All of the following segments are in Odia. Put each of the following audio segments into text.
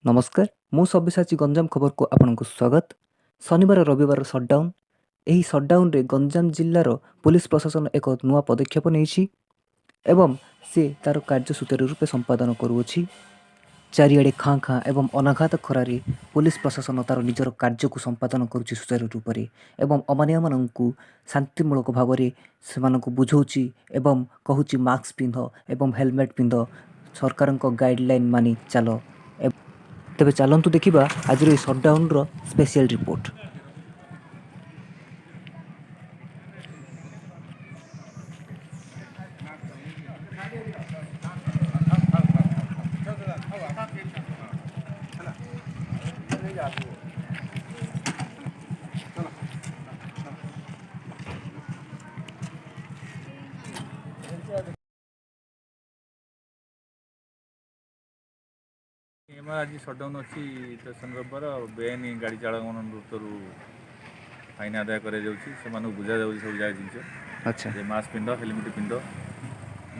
ନମସ୍କାର, ମୁଁ ସବ୍ୟସାଚୀ, ଗଞ୍ଜାମ ଖବରକୁ ଆପଣଙ୍କୁ ସ୍ୱାଗତ। ଶନିବାର ରବିବାର ସଟ୍ଡାଉନ୍। ଏହି ସଟ୍ଡାଉନ୍ରେ ଗଞ୍ଜାମ ଜିଲ୍ଲାର ପୋଲିସ ପ୍ରଶାସନ ଏକ ନୂଆ ପଦକ୍ଷେପ ନେଇଛି ଏବଂ ସେ ତା'ର କାର୍ଯ୍ୟ ସୁଚାରୁ ରୂପେ ସମ୍ପାଦନ କରୁଅଛି। ଚାରିଆଡ଼େ ଖାଁ ଖାଁ ଏବଂ ଅନାଘାତ ଖରାରେ ପୋଲିସ ପ୍ରଶାସନ ତା'ର ନିଜର କାର୍ଯ୍ୟକୁ ସମ୍ପାଦନ କରୁଛି ସୁଚାରୁ ରୂପରେ ଏବଂ ଅମାନିଆମାନଙ୍କୁ ଶାନ୍ତିମୂଳକ ଭାବରେ ସେମାନଙ୍କୁ ବୁଝାଉଛି ଏବଂ କହୁଛି, ମାସ୍କ ପିନ୍ଧ ଏବଂ ହେଲମେଟ୍ ପିନ୍ଧ, ସରକାରଙ୍କ ଗାଇଡ଼ଲାଇନ୍ ମାନି ଚାଲ। ତେବେ ଚାଲନ୍ତୁ ଦେଖିବା ଆଜିର ଏହି ସଟ୍ଡାଉନ୍ର ସ୍ପେଶିଆଲ୍ ରିପୋର୍ଟ। ଆମର ଆଜି ସଟ୍ଡାଉନ୍ ଅଛି ତ ଶନି ରବିବାର ବେଆଇନ ଗାଡ଼ି ଚାଳକମାନଙ୍କ ଭିତରୁ ଫାଇନ୍ ଆଦାୟ କରାଯାଉଛି। ସେମାନଙ୍କୁ ବୁଝାଯାଉଛି ସବୁ ଯାକ ଜିନିଷ ଯେ ମାସ୍କ ପିନ୍ଧ, ହେଲମେଟ୍ ପିନ୍ଧ,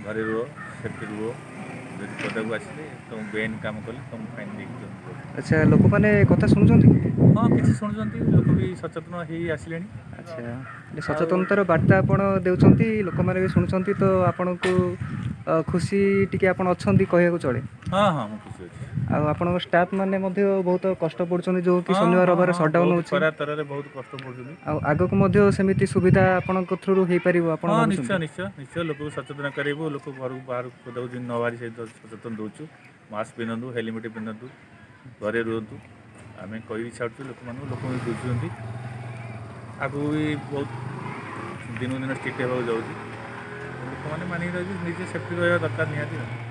ଘରେ ରୁହ, ସେଫ୍ଟି ରୁହ। ଯଦି ପଦାକୁ ଆସିଲେ ତୁମ ବେଆଇନ କାମ କଲେ ତୁମକୁ ଫାଇନ୍ ଦେଇକି ତୁମକୁ। ଆଚ୍ଛା, ଲୋକମାନେ କଥା ଶୁଣୁଛନ୍ତି? ହଁ, କିଛି ଶୁଣୁଛନ୍ତି। ଲୋକ ବି ସଚେତନ ହେଇ ଆସିଲେଣି। ଆଚ୍ଛା, ହେଲେ ସଚେତନତାର ବାର୍ତ୍ତା ଆପଣ ଦେଉଛନ୍ତି, ଲୋକମାନେ ବି ଶୁଣୁଛନ୍ତି, ତ ଆପଣଙ୍କୁ ଖୁସି ଟିକେ ଆପଣ ଅଛନ୍ତି କହିବାକୁ ଚଳେ? ହଁ, ମୁଁ ଖୁସି ଅଛି। ଆଉ ଆପଣଙ୍କ ଷ୍ଟାଫ୍ ମାନେ ମଧ୍ୟ ବହୁତ କଷ୍ଟ ପଡ଼ୁଛନ୍ତି, ଯେଉଁ କି ଶନିବାର ରବିବାର ସଟ୍ଡାଉନ୍ ବହୁତ ହେଉଛି। ଖରା ତରାରେ ବହୁତ କଷ୍ଟ ପଡ଼ୁଛନ୍ତି। ଆଉ ଆଗକୁ ମଧ୍ୟ ସେମିତି ସୁବିଧା ଆପଣଙ୍କ ଥ୍ରୁରୁ ହେଇପାରିବ ଆପଣ ହଁ। ଭାବୁଛନ୍ତି? ନିଶ୍ଚୟ, ଲୋକକୁ ସଚେତନ କରାଇବୁ। ଲୋକ ଘରକୁ ବାହାରକୁ ପଦାକୁ ଯେମିତି ନ ବାହାରି ସେ ସଚେତନ ଦେଉଛୁ। ମାସ୍କ ପିନ୍ଧନ୍ତୁ, ହେଲମେଟ୍ ପିନ୍ଧନ୍ତୁ, ଘରେ ରୁହନ୍ତୁ, ଆମେ କହିକି ଛାଡ଼ୁଛୁ ଲୋକମାନଙ୍କୁ। ଲୋକ ବି ବୁଝୁଛନ୍ତି। ଆଗକୁ ବି ବହୁତ ଦିନକୁ ଦିନ ଷ୍ଟ୍ରିକ୍ଟ ହେବାକୁ ଯାଉଛି। ଲୋକମାନେ ମାନିକି ରହିଛି, ନିଜେ ସେଫ୍ଟି ରହିବା ଦରକାର ନିହାତି ଆଉ।